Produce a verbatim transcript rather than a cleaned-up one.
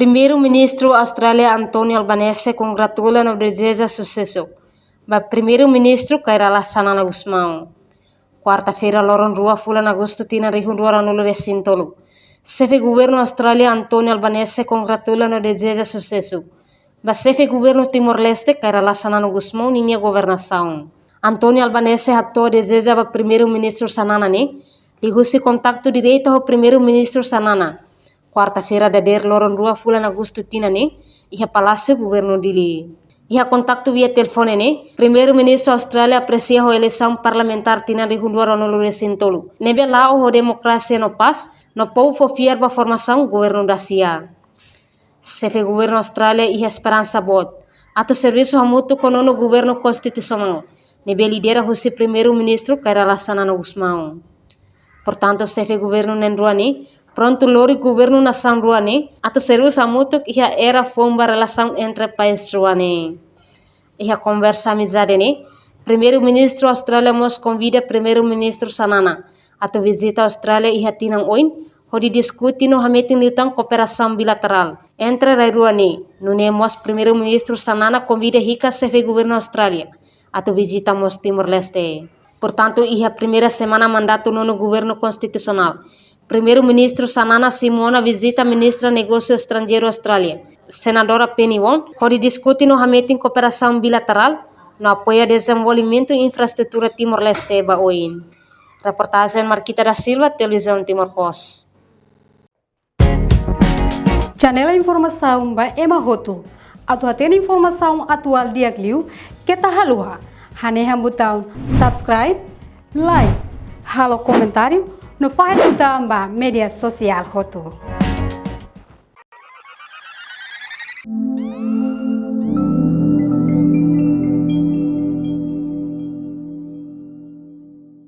Primeiru-Ministru Austrália António Albanese kongratula no dezeja susesu ba Primeiru-Ministru Kay Rala Xanana Gusmão. Kuarta-feira, loron rua fulan Agostu tinan rihun rua ruanulu resin tolu, Xefe Governu Austrália António Albanese kongratula no dezeja susesu ba Xefe Governu Timor-Leste Kay Rala Xanana Gusmão ninia governasaun. António Albanese hato'o dezeja ba Primeiru-Ministru Xanana ne'e liuhusi kontaktu diretu ho Primeiru-Ministru Xanana, kuarta-feira dadeer, loron rua fulan Agostu tinan ne'e, iha Palásiu Governu Dili. Iha kontaktu via telefone ne'e, Primeiru-Ministru Austrália apresia ho eleisaun parlamentár tinan rihun rua ruanulu resin tolu ne'ebé la'o ho demokrasia no pás, no povu fó fiar ba formasaun governu dasia. Xefe Governu Austrália iha esperansa boot atu servisu hamutuk ho nonu governu konstitusionál ne'ebé lidera husi Primeiru-Ministru Kay Rala Xanana Gusmão. Portantu, Xefe Governu na'in-rua ne'e prontu lori governu nasaun rua ne'e atu servisu hamutuk iha era foun ba relasaun entre país rua ne'e. Iha konversa amizade ne'e, Primeiru-Ministru Austrália mós konvida Primeiru-Ministru Xanana atu vizita Austrália iha tinan oin, hodi diskuti no hametin liután kooperasaun bilaterál entre rai rua ne'e. Nune'e mós Primeiru-Ministru Xanana konvida hikas Xefe Governu Austrália atu vizita mós Timor-Leste. Portantu, iha primeira semana mandatu nonu governu konstitusionál, Primeiru-Ministru Xanana simu ona vizita Ministra Negósiu Estranjeiru Austrália, Senadora Penny Wong, hodi diskuti no hametin kooperasaun bilaterál no apoia dezenvolvimentu infraestrutura Timor-Leste ba oin. Reportajen Marquita da Silva, Televizaun Timor Post. Janela informasaun ba ema hotu. Atu hatene informasaun atuál di'ak liu, keta haluha hanehan butaun subscribe, like, halo komentáriu, no fahe tutan ba média sosiál hotu.